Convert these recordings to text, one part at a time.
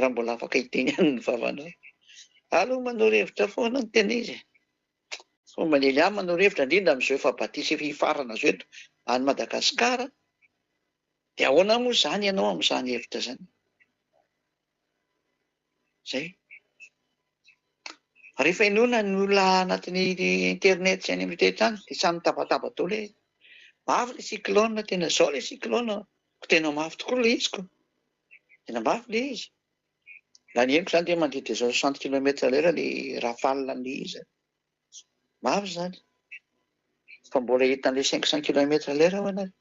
Raha mbola afaka hiteny ihany ny vavanao. Aleo manoro hevitra foana ny tena izy e. Fomba ny Elia manoro hevitra indrindra amin'izao efa batisa efa hifarana izao eto any Madagasikara dia ahoana moa izany ianao amin'izany hevitra izany? Zay. Rehefa henoina ny olona anatin'ny internet sy any amin'ny rehetra any dia samy mitabataba daholo hoe mafy ilay cyclone, tena izao ilay cyclone, ko tena mafy tokoa ilay izy ko. Tena mafy ilay izy. Raha ny henoko izany dia mandeha 260 kilomètre à l'heure ilay rafale an'ilay izy. Mafy izany. Fa mbola hitan'ilay 500 kilomètre à l'heure ho'a nareo.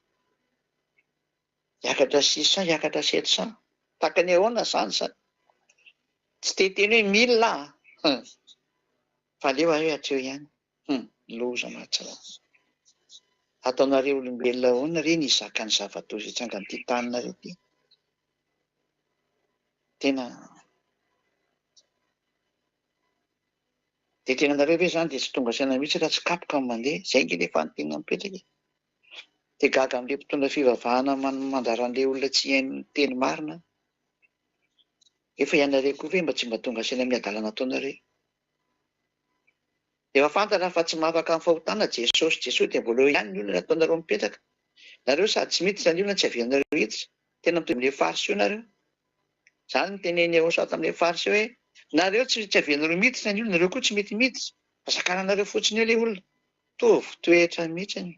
Hiakatra 600, hiakatra 700. Tahaka ny ahoana izany izany? Tsy te hiteny hoe 1000 aho an! Fa aleo aho hoe hatreo ihany. Hum! Loza mahatsiravina. Ataonareo olombelona ahoana re ny hizaka ny zava-doza hitrangan'ity taninareo ity? Tena Dia tena nareo ve zany dia tsy tonga saina mihitsy raha tsy kapoka ny mandeha? Zay nge le fanontaniana mipetraka e! Dia gaga amin'le mpitondra fivavahana mandrara an'le olona tsy hihaino ny teny marina aho. Efa ianareo koa ve mba tsy mba tonga saina amin'ny hadalana ataonareo? Efa fantatra fa tsy mahafaka ny fahotana Jesosy, Jesoa dia mbola eo ihany ny olana ataonareo mipetraka. Nareo sady tsy miditra ny olona tsy avelanareo hiditra. Tena mitovy amin'ilay fariseo nareo. Zany no tenen'i Yehosua tamin'ilay fariseo hoe, nareo tsy tsy avelanareo miditra ny olona, nareo koa tsy mety miditra, fa sakananareo fotsiny eo ilay olona. Mitovy toetra mihitsiny.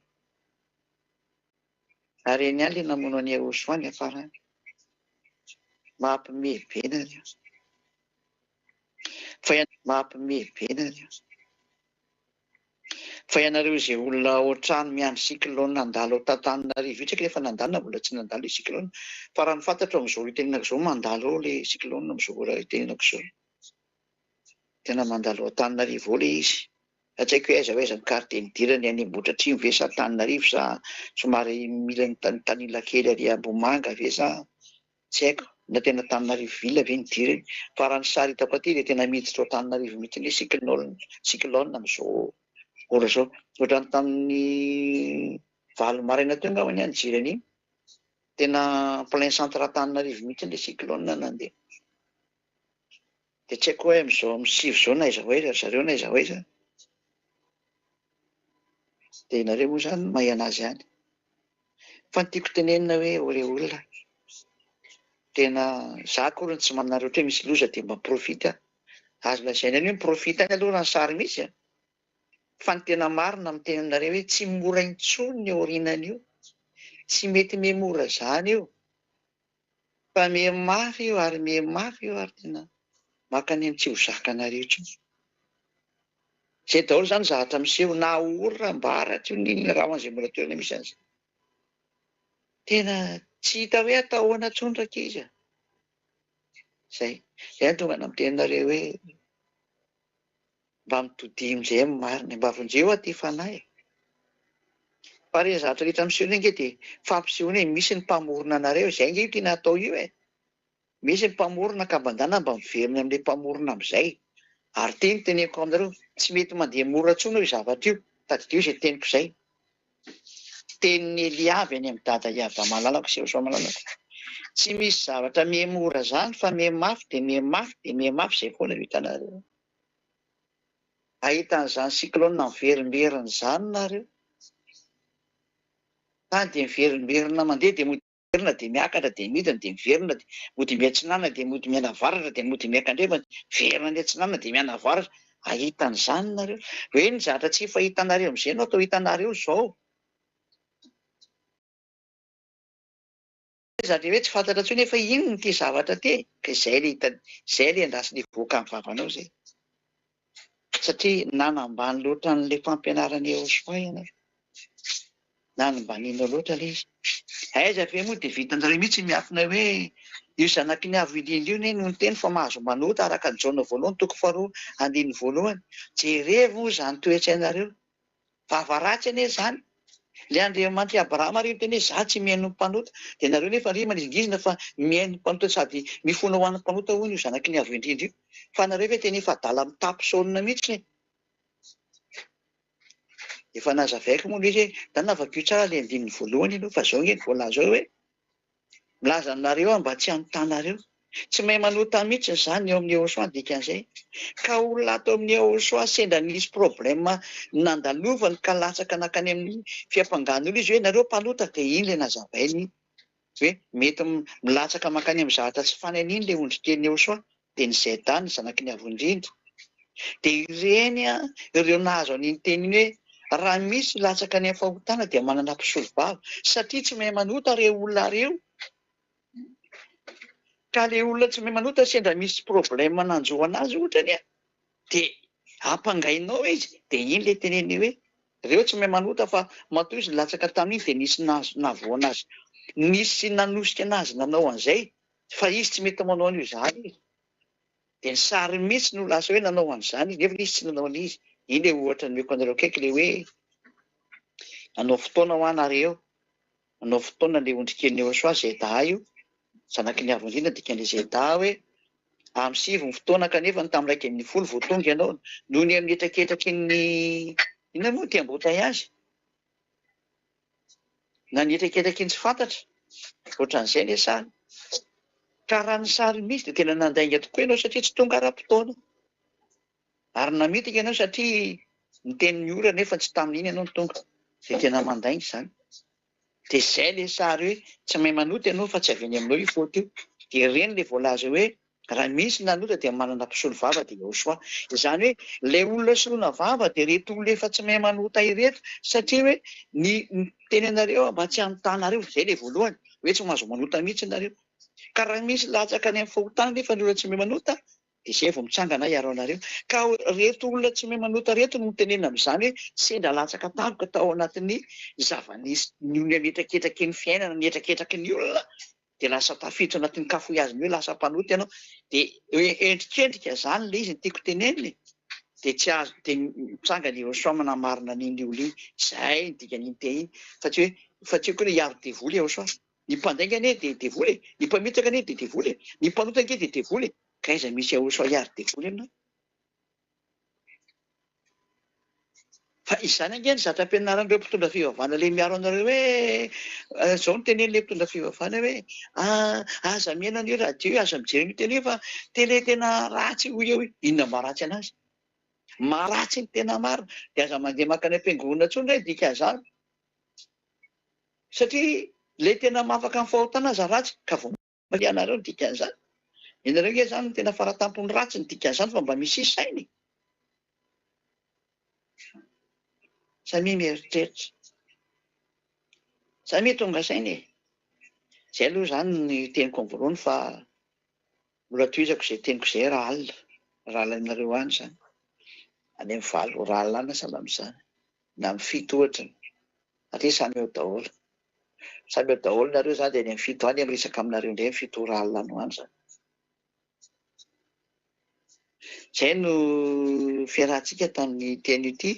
Ary eny ihany ilay namono an'i Yehosua niafarany. Mampime be nareo. Fa mampime be nareo. Fa ianareo izay olona ao an-trano miandry cyclone handalo ao Antananarivo io, tsy haiko na efa nandalo na mbola tsy nandalo ilay cyclone, fa raha ny fantatro amin'izao itenenako izao mandalo ao ilay cyclone amin'izao ora itenenako izao. Tena mandalo ao Antananarivo ao ilay izy. Fa tsy haiko hoe aiza ho aiza ny quartier nidirany, any Ambohidratrimo ve sa Antananarivo sa somary mila mitanila kely ary Ambohimanga ve sa Tsy haiko na tena Antananarivo ville ve nidirany fa raha ny sary hitako aty dia tena miditra ao Antananarivo mihitsy ilay cyclone cyclone amin'izao ora izao. Ohatran'ny tamin'ny 8 maraina teo angamba ny ahy nijery an'iny. Tena plein centre Antananarivo mihitsy ilay cyclone nandeha. Dia tsy haiko hoe amin'izao amin'ny 9 izao na aiza ho aiza ry zareo na aiza ho aiza. Dia ianareo moa izany mahay an'azy ihany. Fa ny tiako tenenina hoe ô re olona, tena za akory tsy manana ohatra hoe misy loza dia mba mi-profite aho. Azo lazaina any hoe mi-profite any aloha raha ny sary misy a! Fa ny tena marina miteny aminareo hoe tsy mora intsony ny aorianan'io, tsy mety miha-mora izany io, fa miha-mafy io ary miha-mafy io ary tena maka ny ainy tsy ho zakanareo intsony. Zay daholo zany zavatra miseho na oram-baratra io n'inona raha ho an'izay mbola toerana misy an'izay. Tena tsy hita hoe atao ahoana intsony rankizy a! Zay. Zay no tonga nampiteny anareo hoe mba mitodiha amin'izay amin'ny marina e, mba vonjeo aty fanahy e! Fa ireny zavatra rehetra miseho ireny ange dia fampisehoana hoe misy ny mpamorona anareo, izay ange io tiana atao io e! Misy ny mpamorona ka mbandana mba miverina amin'ilay mpamorona amin'izay. Ary ity no teneniko aminareo, tsy mety mandeha mora intsony io zavatra io, tadidio izay teniko izay. Tenin'i Elia avy any amin'i Dada Iavamalalako sy Iehosoamalalako. Tsy misy zavatra miha-mora izany fa miha-mafy dia miha-mafy dia miha-mafy izay foana io hitanareo. Hahita an'izany cyclone miverimberina izany nareo. Tany dia miverimberina mandeha dia mody. Miverina dia miakatra dia midina dia miverina dia mody miatsinanana dia mody mianavaratra dia mody miakandrefana miverina any atsinanana dia mianavaratra ahita an'izany nareo hoe ny zavatra tsy efa hitanareo amin'izay no atao hitanareo izao zavatra hoe tsy fantatra intsony efa inona ity zavatra ity e ka izay le hita izay le andrasana hivoaka amin'ny vavanao izay satria nanambany loatra an'ilay fampianaran'i Yehosua ianareo Nanimbaninao loatra ilay izy. Aiza ve moa dia vitanareo mihitsy ny miafina hoe io zanaky ny avo indrindra io anie no niteny fa mahazo manota araka ny Jaona voalohany toko faharoa andininy voalohany. Jerevo moa izany toe-tsainareo. Vava ratsy anie izany. Ilay Andriamanitr'i Abrahama re niteny hoe za tsy mihaino ny mpanota. Dia nareo nefa ry manizingizina fa mihaino ny mpanota sady mifona ho an'ny mpanota hono io zanaky ny avo indrindra io. Fa nareo ve tena efa adala mitapy saonina mihitsy e. Efa nazavaiko moa ilay izy hoe, ndana vakio tsara ilay andininy voalohany aloha fa izao ange ny voalaza ao hoe, milaza aminareo aho mba tsy hanotanareo. Tsy mahay manota mihitsy izany eo amin'i Yehosua ny dikan'izay. Ka olona ato amin'i Yehosua sendra nisy problème nandalovany ka latsaka nankany amin'ny fiampangan'olona izy hoe nareo mpanota dia iny ilay nazavainy hoe mety milatsaka mankany amin'ny zavatra tsy fanany iny ilay ondrikelin'i Yehosua dia ny Zeda ny zanaky ny Avo Indrindra. Dia ireny ireo nahazo an'iny teny iny hoe raha misy latsaka any amin'ny fahotana dia manana mpisolovava satria tsy mahay manota ireo olona ireo. Ka le olona tsy mahay manota sendra misy problème nanjo anazy ohatra anie de ampangainao izy de iny le teneniny hoe reo tsy mahay manota fa matoa izy nilatsaka tamin'iny de nisy nahazo nahavoa anazy nisy nanosika anazy nanao an'izay fa izy tsy mety manao an'io zany izy de ny sary mihitsy no lasa hoe nanao an'izany izy nefa izy tsy nanao an'izy iny le ohatra nomeko anareo akaiky le hoe nanao fotoana hoa nareo Nanao fotoana ilay ondrikelin'i Yehosua, Zedaha io, zanaky ny Avo Indrindra, dikan'ilay Zedaha hoe, Amin'ny sivy ny fotoana kanefa ny tamin'ny 11 vao tonga ianao, noho ny amin'ny hetraketraky ny, inona moa ity embouteillage? Na ny hetraketraky ny tsy fantatra, ohatran'izay ilay sary. Ka raha ny sary misy dia tena nandainga tokoa ianao satria tsy tonga ara-potoana. Ary namitaka ianao satria niteny ny ora nefa tsy tamin'iny ianao no tonga. Dia tena mandainga izany. Dia izay ilay sary hoe tsy mahay manota ianao fa tsy avy eny aminao io faute io. Dia ireny ilay voalaza hoe raha misy nanota dia manana mpisolo vava dia Yahoshuah. Izany hoe ilay olona soloina vava dia ireto olona efa tsy mahay manota ireto satria hoe ny miteny anareo aho mba tsy hanotanareo. Izay ilay voalohany hoe tsy mahazo manota mihitsy nareo. Ka raha misy latsaka any amin'ny fahotana nefa ny olona tsy mahay manota Dia izay vao mitsangana hiaro anareo. Ka reto olona tsy mahay manota reto no tenenina amin'izany hoe sendra latsaka tampoka tao anatin'ny zava-nisy ny olona nihetraketraky ny fiainana, nihetraketraky ny olona dia lasa tafiditra anatin'ny kafoiaziny hoe lasa mpanota ianao. Dia endrikendrika izany ilay izy ny tiako tenenina e. Dia tsy azo, dia mitsangana i Yehosua manamarina an'iny olona iny. Izay ny dikan'iny teny iny. Fa tsy hoe, fa tsy hoe koa hoe hiaro devoly Yehosua. Ny mpandainga anie dia devoly e! Ny mpamitaka anie dia devoly e! Ny mpanota ange dia devoly e! Ka aiza misy Yahoshuah hiaro devoly aminao? Fa izany ange ny zatra ampianaran'ireo mpitondra fivavahana le miaro anareo hoe zao no tenenin'le mpitondra fivavahana hoe aza mihaino an'io radio io, aza mijery an'io télé fa télé tena ratsy hoy eo io. Inona maharatsy anazy? Maharatsy ny tena marina. Dia aza mandeha mankany am-piangonana intsony re ny dikan'izany. Satria ilay tena mahafaka ny fahotana aza ratsy ka vao mainka ianareo ny dikan'izany. Ianareo nge zany no tena faratampony ratsy ny dikan'izany fa mba misia saina e. Samia mieritreritra. Samia tonga saina e. Zay aloha zany ny teniko amin'ny voalohany fa mbola tohizako izay teniko izay raha alina, raha alainareo any izany. Any amin'ny valo ora alina any sahala amin'izany. Na amin'ny fito ohatra. Satria samy eo daholo. Samy eo daholo nareo zany dia any amin'ny fito any miresaka aminareo indray amin'ny fito ora alina any ho any zany. Zay no fiarahantsika tamin'ny teny ity.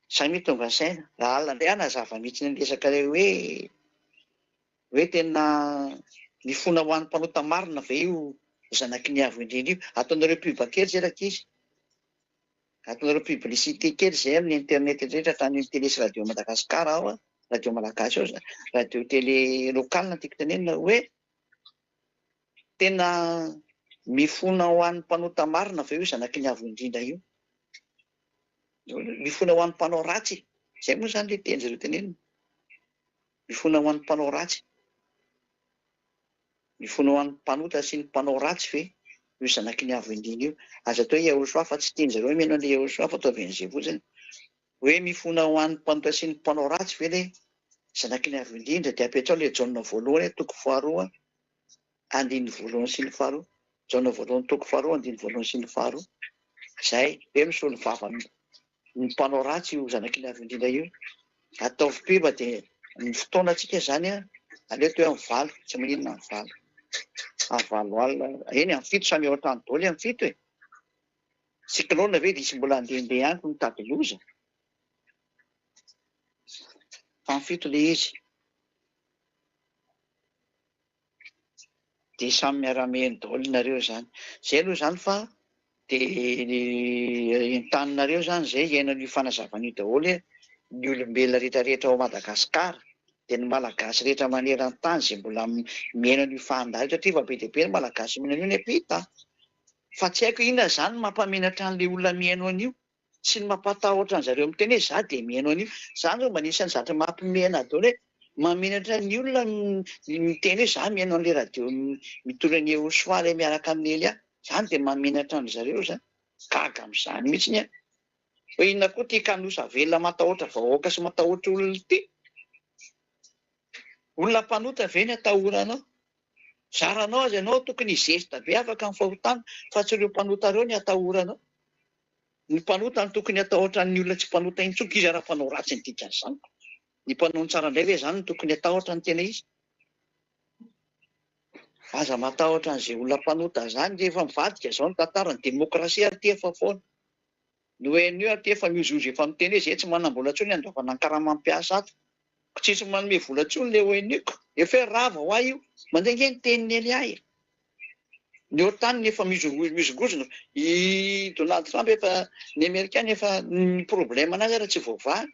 Samia tonga saina. Raha alina indray hanazava mihitsy ny resaka ilay hoe hoe tena mifona ho an'ny mpanota marina ve io zanaky ny avo indrindra io. Ataonareo pub kely zay rankizy. Ataonareo publicité kely zay amin'ny internet rehetra hatrany amin'ny télé sy radio Madagascar ao a, radio malagasy ao zany, radio télé locale no tiako tenenina hoe tena mifona ho an'ny mpanota marina ve io zanaky ny avo indrindra io? Mifona ho an'ny mpanao ratsy, zay moa zany le teny zareo tenenina, mifona ho an'ny mpanao ratsy. Mifono ho an'ny mpanota sy ny mpanao ratsy ve io zanaky ny Avo Indrindra io? Aza atao hoe Yahoshuah fa tsy tian'zareo hoe mihaino an'ilay Yahoshuah fa ataovy an'izay fotsiny. Hoe mifona ho an'ny mpanota sy ny mpanao ratsy ve ilay zanaky ny Avo Indrindra? Dia apetraho ilay Jaona voalohany toko faharoa andininy voalohany sy ny faharoa. Jaona voalohany toko faharoa andininy voalohany sy ny faharoa. Izay hoe misolo vava ny mpanao ratsy io zanaky ny Avo Indrindra io. Ataovy pub dia ny fotoana tsika zany an, aleo atao hoe amin'ny valo, tsy maninona amin'ny valo. Amin'ny valo alina, eny amin'ny fito samy ao an-trano daholo amin'ny fito e. Cyclone ve dia hisy mbola handehandeha any mitady loza? Fa amin'ny fito ilay izy. Dia samy miara-miheno daholo nareo zany. Zay aloha zany fa dia entaninareo zany zay hiaino an'io fanazavana io daholo ny olombelona rehetra rehetra ao Madagascar. Dia ny Malagasy rehetra maneran-tany izay mbola mihaino an'io fahandalina io satria efa be dia be ny Malagasy mihaino an'io any am-pita a! Fa tsy haiko inona izany no mampamenatra an'ilay olona mihaino an'io sy ny mampatahotra an'zareo miteny hoe za dia mihaino an'io. Za aloha mba anisan'ny zatra mampiomehy anah daholo hoe mahamenatra ny olona miteny hoe za mihaino an'ilay radio mitory an'i Yehoshua ilay miaraka amin'i Elia. Zany dia mahamenatra an'zareo zany. Gaga amin'izany mihitsiny aho. Hoe inona koa ity kanosa velona matahotra vahoaka sy matahotra olona ity? Olona mpanota ve ny atahoranao? Zaranao aza ianao tokony hizesta be afaka ny fahotana fa tsy ireo mpanota ireo ny atahoranao. Ny mpanota no tokony hatahotra ny olona tsy mpanota intsony, iza raha mpanao ratsy ny dikan'izany? Ny mpanao ny tsara indray ve izany no tokony hatahotra ny tena izy? Aza matahotra an'izay olona mpanota izany, rehefa mivadika izao ny tantara, ny demokrasia ary ity efa foana. Ny ONU aty efa mihozongozo efa miteny hoe zay tsy manambola intsony handoavana ny karama mpiasa ato. Ko tsisy manome vola intsony le ONU ko. Efa hoe rava hoa io. Mandeha nge ny tenin'i Elia e. Ny OTAN efa mihozongozona. I Donald Trump efa, ny Amerikana efa ny problème anazy ara tsy voavahany.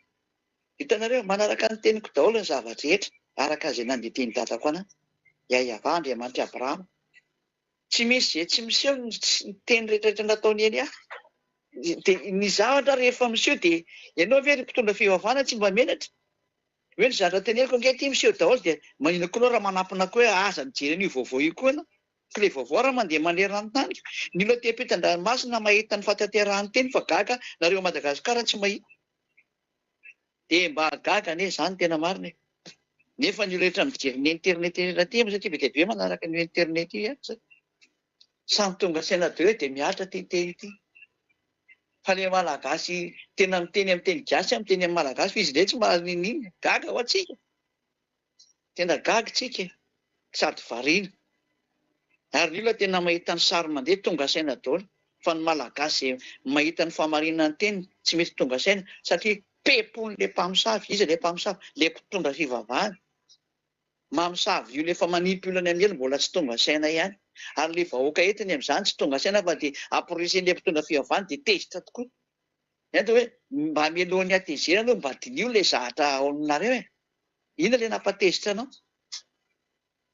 Hitanareo, manaraka ny teniko daholo ny zava-drehetra araka izay nandidian'i dadako anah. Yayavah Andriamanitr'i Abrahama. Tsy misy izay tsy miseho ny teny rehetra rehetra nataon'i Elia. Dia ny zavatra rehefa miseho dia ianao ve ry mpitondra fivavahana tsy mba menatra? Hoe ny zavatra teneniko ange ity miseho daholo dia maninona koa ianao raha manampina koa hoe aza mijery an'io vaovao io koa ianao? Ko ilay vaovao raha mandeha maneran-tany ko. Ny olona aty ampitan-dranomasina mahita ny fahatanterahan'ny teny fa gaga nareo ao Madagasikara tsy mahita. Dia mba gaga anie izany tena marina e! Nefa ny olona rehetra mijery ny internet rehetra aty moa satria be dia be manaraka an'io internet io ihany zay. Samy tonga saina daholo dia mihatra ity teny ity. Fa le malagasy tena miteny amin'ny teny gasy miteny amin'ny malagasy fa izy indray tsy mahazo n'inon'inona. Gaga hoa tsika. Tena gaga tsika e! Sady variana. Ary ny olona tena mahita ny sary mandeha tonga saina daholo fa ny malagasy izay mahita ny fahamarinan'ny teny tsy mety tonga saina satria pepon'le mpamosavy, iza le mpamosavy? Le mpitondra fivavahana. Mamosavy olona efa manipy olona any amin'ny helo mbola tsy tonga saina ihany. Ary le vahoaka entiny amin'izany tsy tonga saina fa dia amporisihin'le mpitondra fivavahana dia tezitra tokoa. Ny atao hoe mba mialohan'ny hatezerana aloha mba diniho le zahatra ao aminareo e! Inona le nampatezitra anao?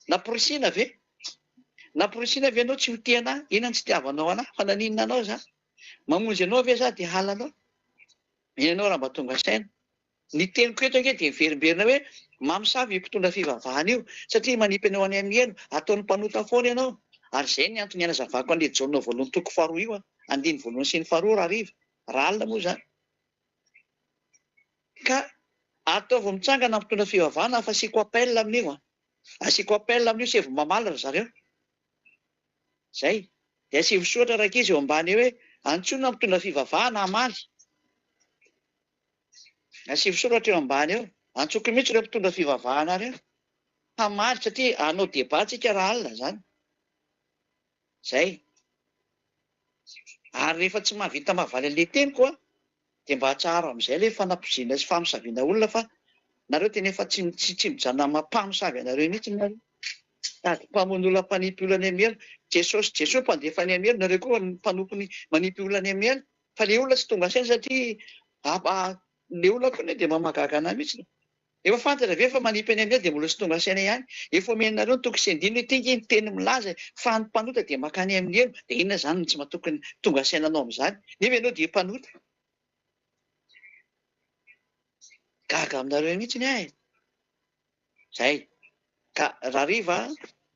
Namporisihina ve? Namporisihina ve ianao tsy ho tia anah? Inona no tsy itiavanao anah? Fa naninona anao za? Mamonjy anao ve za dia halanao? Mino anao raha mba tonga saina. Ny teniko eto ange dia miverimberina hoe mamosavy io mpitondra fivavahana io satria manipy anao any amin'ny helo, ataony mpanota foana ianao. Ary izay ny antony hanazavako an'ilay Jaona voalohany toko faharoa io an, andininy voalohany sy ny faharoa rahariva, rahalina moa izany. Ka ataovy mitsangana ny mpitondra fivavahana fa asiako appel amin'io an. Asiako appel amin'io sevy mamaly ry zareo. Zay. Dia asivo soratra rankizy eo ambany eo hoe antsoina ny mpitondra fivavahana hamaly. Asivo soratra eo ambany eo. Antsoiko mihitsy ireo mpitondra fivavahana ireo hamaly satria hanao débat tsika rahalina zany. Zay. Ary rehefa tsy mahavita mahavaly an'ilay teniko aho dia mba atsaharo amin'izay ilay fanapoizina sy famosaviana olona fa nareo tena efa tsy tsy tsy mijanona mampamosavy anareo mihitsy nareo. Sady mpamono olona mpanipy olona any amin'ny helo. Jesosy Jesoa mpandefa any amin'ny helo, nareo koa mpanompony manipy olona any amin'ny helo. Fa le olona tsy tonga saina satria le olona koa anie dia mba mahagaga anah mihitsy. Efa fantatra ve fa manipy any amin'ny dia mbola tsy tonga saina ihany? Efa omenareo ny toko sy andininy hoe ity nge ny teny milaza e, fa ny mpanota dia makany amin'ny helo, dia inona izany no tsy mba tokony tonga saina anao amin'izany? Nefa ianao dia mpanota. Gaga aminareo mihitsy aho e. Zay. Ka rahariva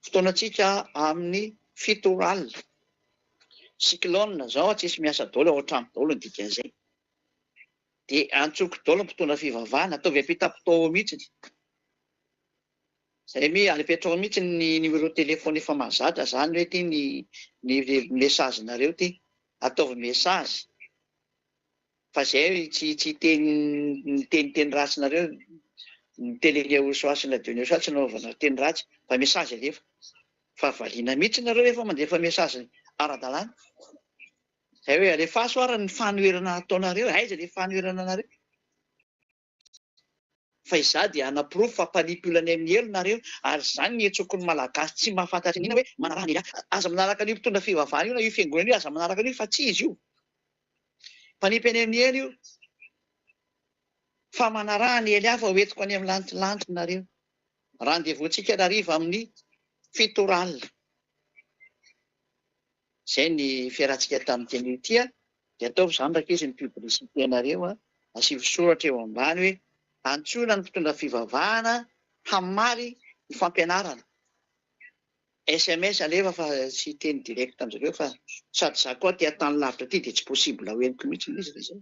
fotoanantsika amin'ny 7 ora alina. Cyclone zao tsisy miasa daholo ao an-trano daholo ny dikan'izay. Dia antsoiko daholo ny mpitondra fivavahana, ataovy ampitapitao ao mihitsy. Zay mi, apetraho mihitsy ny numéro téléphone efa mahazatra zany hoe ty ny ny message nareo ty, ataovy message fa zay tsy tsy hiteny miteniteny ratsy nareo, ny télé Neosoa sy ny radio Neosoa tsy nanaovana teny ratsy fa message alefa fa valiana mihitsy nareo rehefa mandefa message ara-dalàna. Zay hoe alefaso ara ny fanoherana ataonareo, aiza le fanoherana anareo? Fa izaho dia hanaporofo fa mpanipy olona any amin'ny helo nareo, ary izany ny hetsoko ny Malagasy tsy mahafantatra n'inona hoe manaraha an'i Elia. Aza manaraka an'io mpitondra fivavahana io na io fiangonana io, aza manaraka an'io fa tsy izy io. Mpanipy any amin'ny helo io. Fa manaraha an'i Elia fa ho entiko any amin'ny lanitra lanitra nareo. Rendez-vous-ntsika hariva amin'ny 7 ora alina. Izay ny fiarahantsika tamin'ity anio ity a. Dia ataovy izany rankizy ny publicité anareo a. Asivo soratra eo ambany hoe antsoina ny mpitondra fivavahana hamaly ny fampianarana. Sms alefa fa tsy hiteny direct aminjareo fa sady za koa aty antany lavitra aty dia tsy possible ho henoko mihitsy ilay izy raha izay.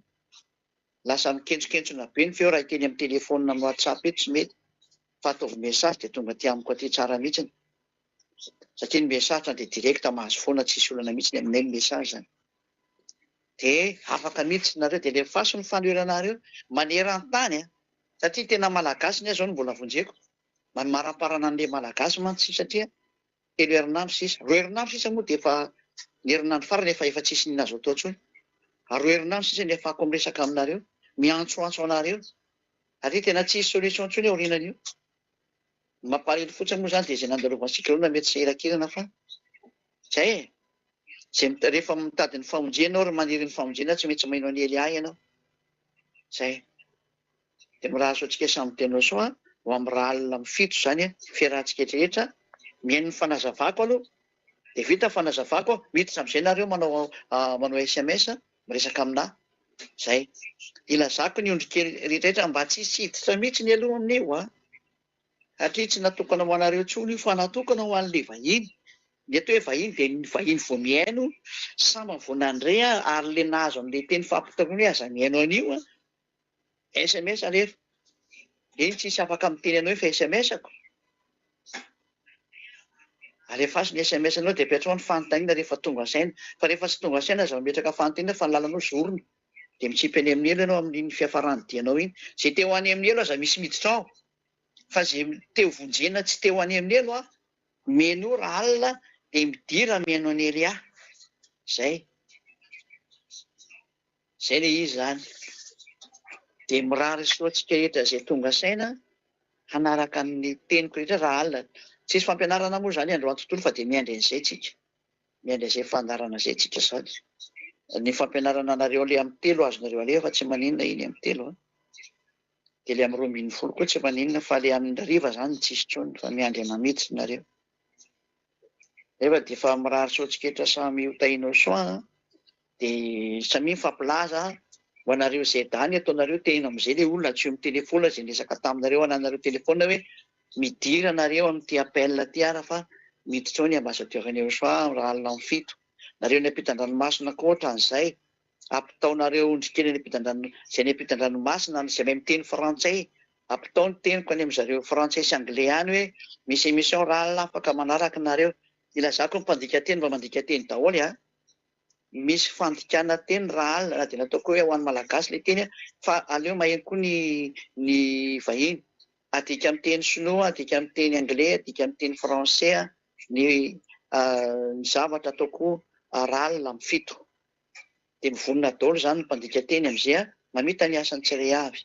Lasa mikentsokentsona be ny feo raha hiteny amin'ny téléphone amin'ny whatsapp eto tsy mety fa ataovy message dia tonga aty amiko aty tsara mihitsiny satria ny message dia direct mahazo foana tsisy olana mihitsy ny aminay ny message zany. Dia afaka mihitsy nareo dia alefaso ny fanoheranareo maneran-tany a! Satria tena malagasy ny ahy zao no mbola vonjeko. Mamaramparana an'ilay Malagasy mantsy satria telo herinandro sisa, roa herinandro sisa moa dia efa ny herinandro farany efa efa tsisy ny azo atao intsony. Ary roa herinandro sisa ny afahako miresaka aminareo, miantsoantso anareo. Satria tena tsisy solution intsony aorianan'io. Ny mampalahelo fotsiny moa izany dia izay nandalovan'ny cyclone mety sahirankirana fa zay e! Izay rehefa mitady ny famonjena ianao ry maniry ny famonjena tsy maintsy maheno an'i Elia ianao. Zay. Dia mirary soa antsika samy tena soa ho amin'ny raha alina amin'ny 7 izany fiarahantsika rehetra mihaino ny fanazavako aloha dia vita ny fanazavako miditra amin'izay nareo manao manao sms miresaka aminà zay ilazako ny ondry kely rehetra mba tsy hisy hiditra mihitsy ny aloha amin'io a satria tsy natokana ho anareo intsony io fa natokana ho an'ilay vahiny ny atao hoe vahiny dia ny vahiny vao mihaino sambany vao nandre ary ilay nahazo an'ilay teny fampitandroana hoe aza mihaino an'io a Sms alefa. Eny tsisy afaka miteny anao hoe fa sms-ko. Alefaso ny sms anao dia apetraho ny fanontaniana rehefa tonga saina. Fa rehefa tsy tonga saina aza mametraka fanontaniana fa ny lalanao zorona. Dia mitsipy any amin'ny helo ianao amin'iny fiafaran'ny dianao iny. Izay te ho any amin'ny helo aza misy miditra ao. Fa izay te ho vonjena tsy te ho any amin'ny helo an, menoa raha alina dia midira mihaino an'i Elia. Izay. Zay le izy zany. Dia mirary soa antsika rehetra izay tonga saina hanaraka ny teniko rehetra raha alina. Tsisy fampianarana moa zany androany tontolo fa dia miandry an'izay tsika. Miandry an'izay fandaharana izay tsika zany. Ny fampianarana anareo le amin'ny 3 azonareo aleha fa tsy maninona iny amin'ny 3 an. Dia le amin'ny 12 koa tsy maninona fa le amin'ny hariva zany tsisy intsony fa miandry anà mihitsy nareo. Nefa dia efa mirary soa antsika rehetra samy ho tahinao soa an. Dia samia mifampilaza ho anareo izay dany ataonareo tehina amin'izay ilay olona antsoy amin'ny telephone izay niresaka taminareo ananareo telephone hoe midira nareo amin'ity appel ity ara fa miditra ao ny ambassadeur an'i Joshua raha alina amin'ny 7 nareo any ampitan-dranomasina koa ohatran'izay ampitaonareo ondrikely any ampitan-drano izay any ampitan-dranomasina izay mahay miteny frantsay ampitao ny teniko any amin'zareo frantsay sy anglais any hoe misy émission raha alina afaka manaraka nareo ilazako ny mpandika teny mba mandika teny daholo a. Misy fandikana teny raha alina na dia nataoko hoe ho an'ny Malagasy ilay teny fa aleo maheno koa ny ny vahiny. Adika amin'ny teny sinoa, adika amin'ny teny anglais, adika amin'ny teny français ny ny zavatra ataoko raha alina amin'ny 7. Dia mivonona daholo izany ny mpandika teny amin'izay mamita ny asany tsirairay avy.